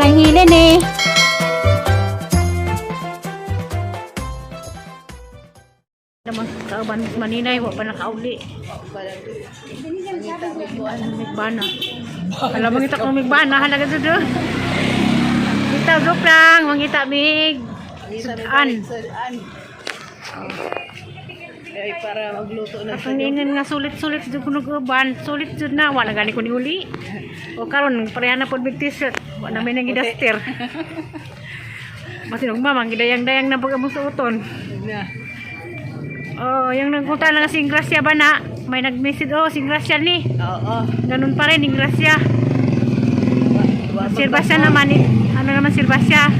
Lang hilin eh. Naman kauban maninay wa pa nakauli. Migbana. Alam mangita ko migbana halaga jud. Kita joke lang, mangita mig. Sudan. Ay, para magluto na. Ang ingon nga sulit-sulit jud ko nag-uban, sulit jud na wala gani ko ni uli. O karon pareha na pod mig t-shirt, wa na may nang gidaster. Masinog ma gidayang-dayang na pag among suoton. Na. Oh, yung nagpunta na nga si Gracia ba na? May nag-message, oh, si Gracia ni. Oo. Ganun pa rin, yung Gracia. Sirbasya naman, eh. Ano naman sirbasya?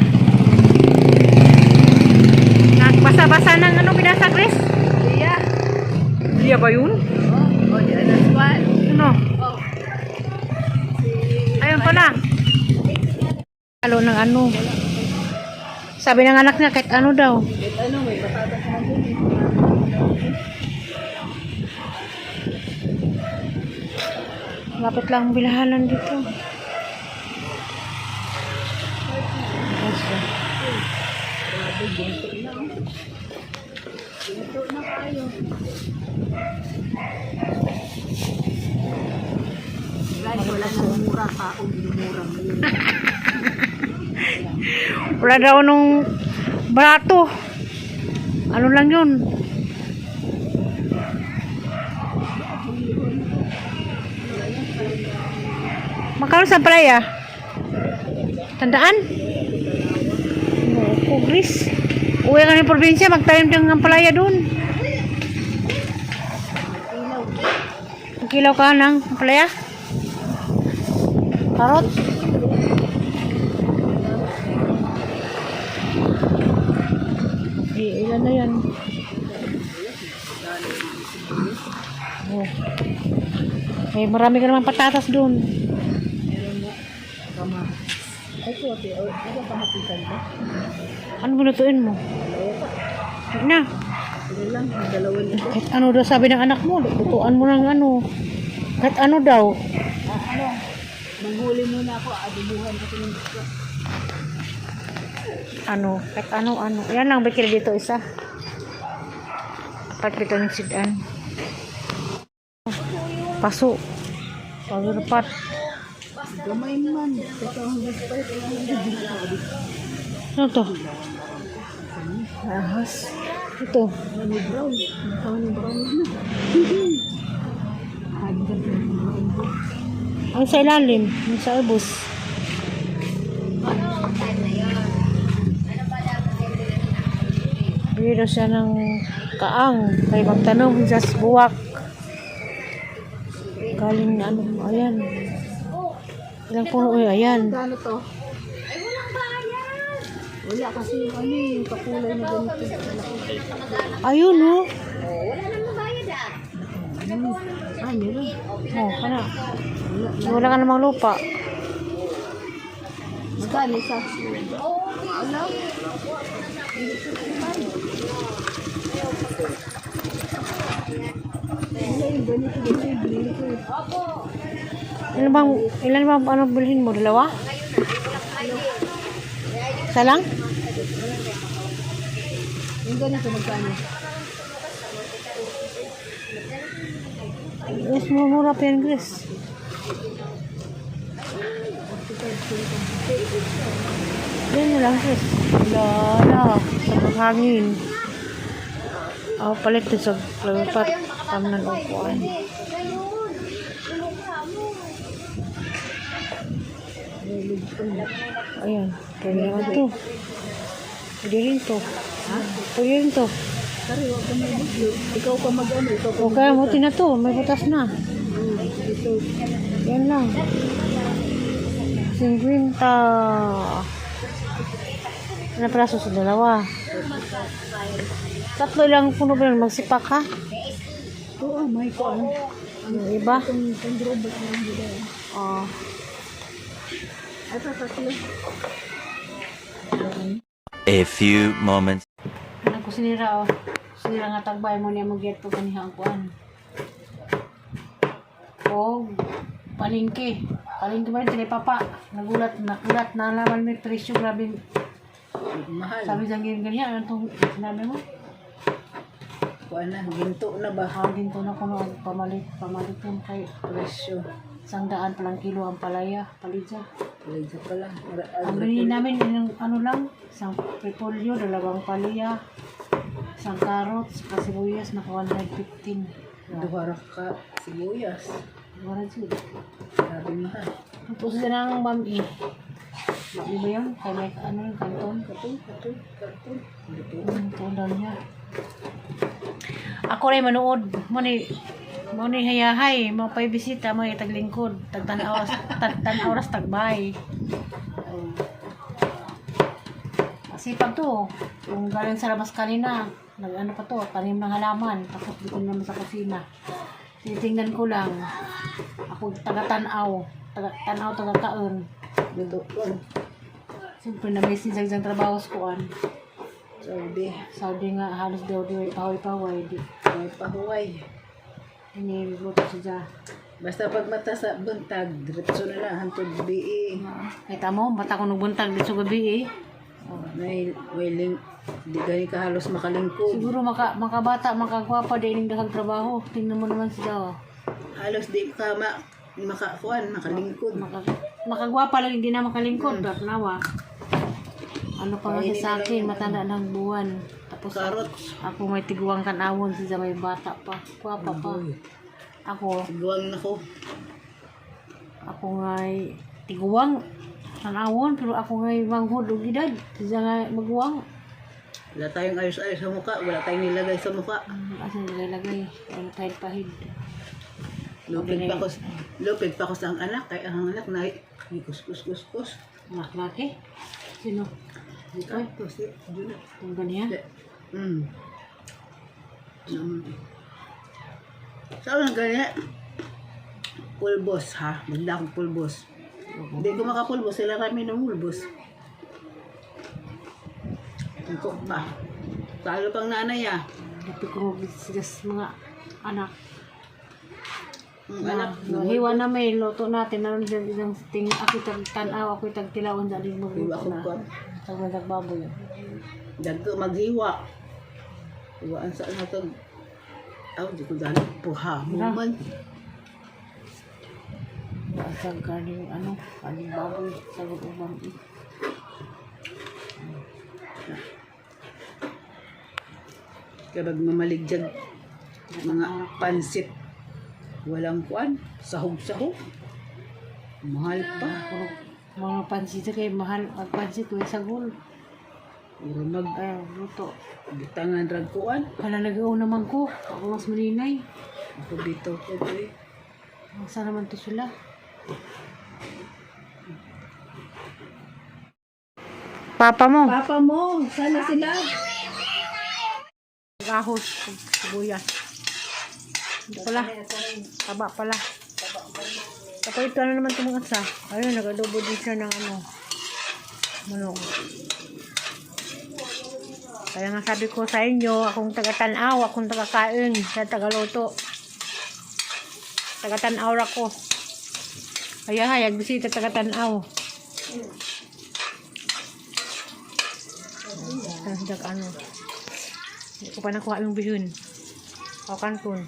Nagbasa-basa ng ano, binasa, Chris? Iya. Iya ba yun? Oo. Oh, di alas 1. Ano? Oh. Ayun pala. Halo ng ano. Sabi ng anak niya, kahit ano daw. Kahit ano, may patatas naman dun eh. Lapit lang ang bilhanan dito. Grabe, ginto na. Oh. Ginto na kayo. Guys, wala na mura kaon, mura ngayon. Wala daw nung barato. Ano lang yun? Magkano sa playa? Tandaan? No, Chris. Uwi ka ng probinsya, magtanim din ng palaya dun. Kilaw ka ng palaya? Karot? Di, ilan na yan? Oh. May marami ka naman patatas doon. Meron nga. Kamatis. Ay, kote. Oh, ano kamatisan ba? Ano lutuin mo? Dalawa pa. Huwag na. Ano lang, dalawa nito. Kahit ano daw sabi ng anak mo, lutuan mo ng ano. Kahit ano daw. Ah, ano? Manghuli muna ako. Adubuhan ako ng isda. Ano, kahit ano, ano. Yan lang, bikil dito isa. Apat dito ng sidan. Paso. Pagurpat. Gamay man. Ito ang gusto. Ano to? Ahas. Ito. Ano brown? Ano brown? Ang sa ilalim, ang sa ubos. Bili daw siya ng kaang kay magtanong sa buwak. Galing na ano, ayan. Ilang puno, uy, ayan. Ano to? Wala kasi yung ano eh, yung kakulay na ganito. Ayun, oh. Ah, meron. Oh, kana. Wala ka namang lupa. Magkano isa? Wala. Wala yung ganito kasi binili ko eh. Ilan bang, ano bilhin mo? Dalawa? Isa lang? Yung ganito magkano? Mas mura pa yan, Chris. Yan na lang, Chris. Wala na. Sa paghangin. Oh, palit na sa flower pot. Tamnan upuan. Ayan. Pwede naman to. Pwede rin to. Ha? Pwede rin to. Sorry, huwag ka may video. Ikaw pa mag-ano, ikaw pa Okay, buti na to. May butas na. Ito. Yan lang. 50. Ano pala sa dalawa? Tatlo lang puno ba yun? Magsipak ka? Oo, may kuan. Yung iba? Itong robot na lang dito. Oh. Ito, tatlo. A few moments. Ano ko sinira oh. Sinira nga tagbay mo niya mo geto kaniha ang kuan. Og palengke. Palingki ba yun, sila papa. Nagulat, nakulat, nalaman may presyo, grabe. Mahal. Sabi sa ganyan, ganyan, ano itong sinabi mo? Kuha na, ginto na ba? Hangin ko na kung pamalit, pamalit yun kay Presyo. 100 palang kilo ang palaya, palidya. Palidya pala. Ang binili namin, yung ano lang, isang repolyo, dalawang palaya, isang carrots, saka sibuyas, naka 115. Duha ra ka sibuyas. Wala siya. Grabe mahal. Tapos siya ng mami. Mami ba yun? Kay may ano yung kanton? Katong, katong, katong. Luto. Kanton daw niya. Ako rin manood. Mo ni hayahay, mo pa'y bisita, mo taglingkod, tagtan oras, tagtan oras tagbay. Oh. Masipag to. Yung galing sa labas kanina, nag-ano pa to, tanim ng halaman. Tapos dito naman sa kusina. Titingnan ko lang. Ako taga-tanaw. Taga-tanaw, taga-kaon. Luto ko. Siyempre na may sinsag trabaho sa kuan. Saudi. Saudi nga halos daw di paway-paway. Di, May pahuway. iniluto siya. Basta pag mata sa buntag, diretso na lang hantod BE. Kita mo, bata ko nagbuntag dito gabi eh. May willing, di gani ka halos makalingkod. Siguro makabata, makagwapa din yung daghang trabaho. Tingnan mo naman siya. Oh. Halos di ka makakuan, makalingkod. Makagwapa lang, hindi na makalingkod. Mm. Nawa. Ano pa nga siya sa akin, matanda ng buwan. Tapos Carrots. ako may tiguang kanawon siya may bata pa. Gwapa pa. Ako, Guwang na ko. ako nga'y tiguang kanawon pero ako nga'y manghod og edad. Siya nga maguwang. Wala tayong ayos-ayos sa mukha, wala tayong nilagay sa mukha. Asa nilagay? Ano tayo pahid? Lupig pa ko sa ang anak, kay ang anak na kus kus kus kus. Anak laki? Sino? Dito to si Juna. Itong ganyan? Sa unang gani, pulbos ha, magda akong pulbos. Hindi ko makapulbos, sila kami ng pulbos. Angkok pa. Talo pang nanay ah. Dapat ko sila sa mga anak. Ang anak, No, hiwa na may luto natin. Naroon dyan isang ting ako tag tanaw, ako tag tilawan sa aling Hiwa magluto ko na. kuwan. Tag tag baboy. Dagko maghiwa. Hiwaan sa ano to. Aw, di ko dali. Puha mo man. Sa karning ano, karning baboy, sa ubang Kapag mamaligyag mga pansit, walang kuan, sahog-sahog. Mahal pa. Puro mga pansit kay mahal ang pansit way sagol. Pero mag Ay, luto. butangan rag kuan. Hala nag-uo naman ko. Ako mas maninay. Ako bitaw ko eh. Saan naman to sila? Papa mo. Papa mo, sana sila. Ahos, sibuyas. Ito pala. Taba pala. Tapos ito ano naman itong mga sa. Ayun, nag-adobo din siya ng ano. Manok. Kaya nga sabi ko sa inyo, akong taga-tanaw, akong taga-kain, sa taga-luto. Taga-tanaw ra ko. Kaya hayag bisita taga-tanaw. Tapos ano. Hindi ko pa nakuha yung bihon. O kanton.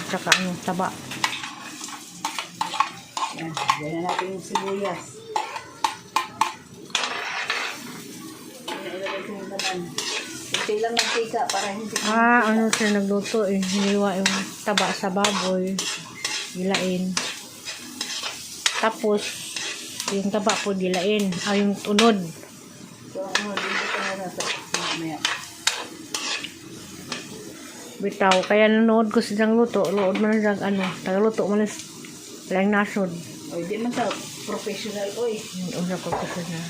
Tsaka ano, taba. Yan, ganyan natin yung sibuyas. Ilagay ko yung laman. Kunti lang mantika para hindi Ah, ano siya nagluto eh. Hiniwa yung taba sa baboy. Gilain. Tapos, yung taba po gilain. Ah, yung tunod. So, ano, dito ka na sa mamaya. Bitaw. Kaya nanood ko silang luto. Luod man lang ano. Tagaluto man lang lang nasod. O, di man sa professional, oy. Yung una ko kasi na.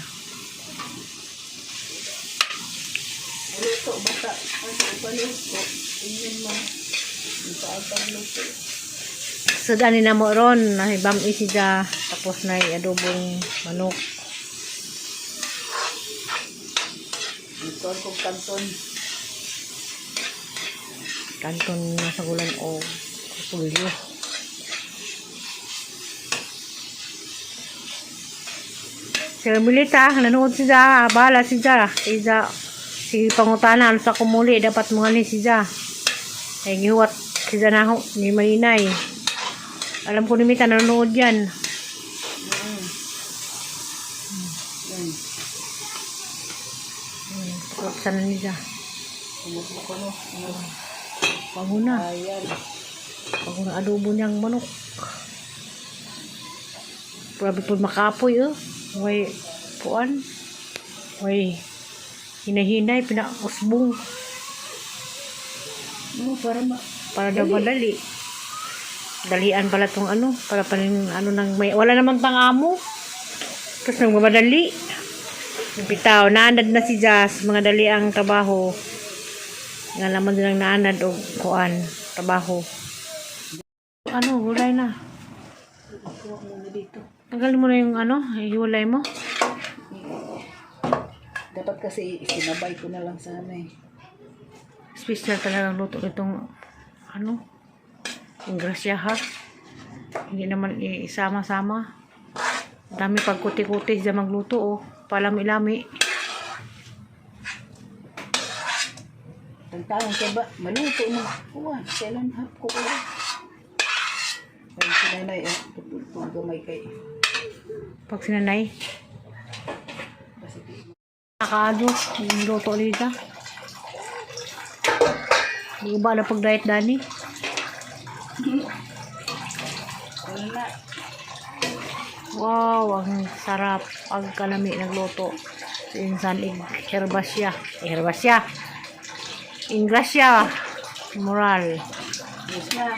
Luto, basta. Ang paluto. Tingnan mo. Ang paagpagluto. So, dani na mo ron. Nahibam isi siya. Tapos na adobong manok. Ito ang kong kanton. Kanton na sa gulan o pulyo. Si Ramilita, nanood si Ja. Bahala si Ja. Si Ja. Sige, pangutana. Ano sa kumuli? Dapat mga ni si Ja. Ay, gihuwat si Ja na ni Maninay. Alam ko ni Mita, nanonood yan. Yan. Sana ni Ja. Tumutlo ko no. Ano? Bango na. Ayan. Bango na adobo niyang manok. Grabe po makapoy oh. Way, puan. Way, hinahinay, pinausbong. No, para ma... Para daw madali. Dalian pala tong ano, para pa rin ano nang may, wala naman pang amo. Tapos nang mamadali. Bitaw, naanad na si Jazz, mga dali ang trabaho. Nga naman din ang naanad og kuan, trabaho. Ano, gulay na. Kuha muna dito. Tanggalin mo na yung ano, hiwalay mo. Dapat kasi sinabay ko na lang sana eh. Special talaga ang luto nitong ano, ingrasya ha. Hindi naman isama-sama. Dami pag kuti-kuti siya magluto oh. Palami-lami. Tagtaon ka ba? Maluto mo. Kuha. Kailan hap ko ko. Ay, si nanay eh. Tutultong gamay kay. Pag sinanay, Kasi nakaano, yung luto nila. Hindi ba na pag diet Dani? ano na. Wow, ang sarap. Ang kalami nagluto. Si Insan Herbasya. Herbasya. Ingrasya. Moral. Yes na.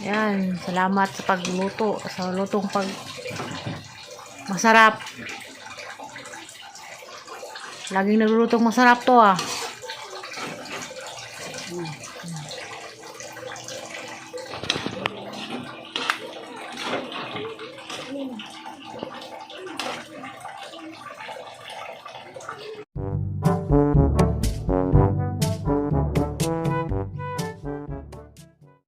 Yan, salamat sa pagluto, sa lutong pag masarap. Laging naglulutong masarap to ah.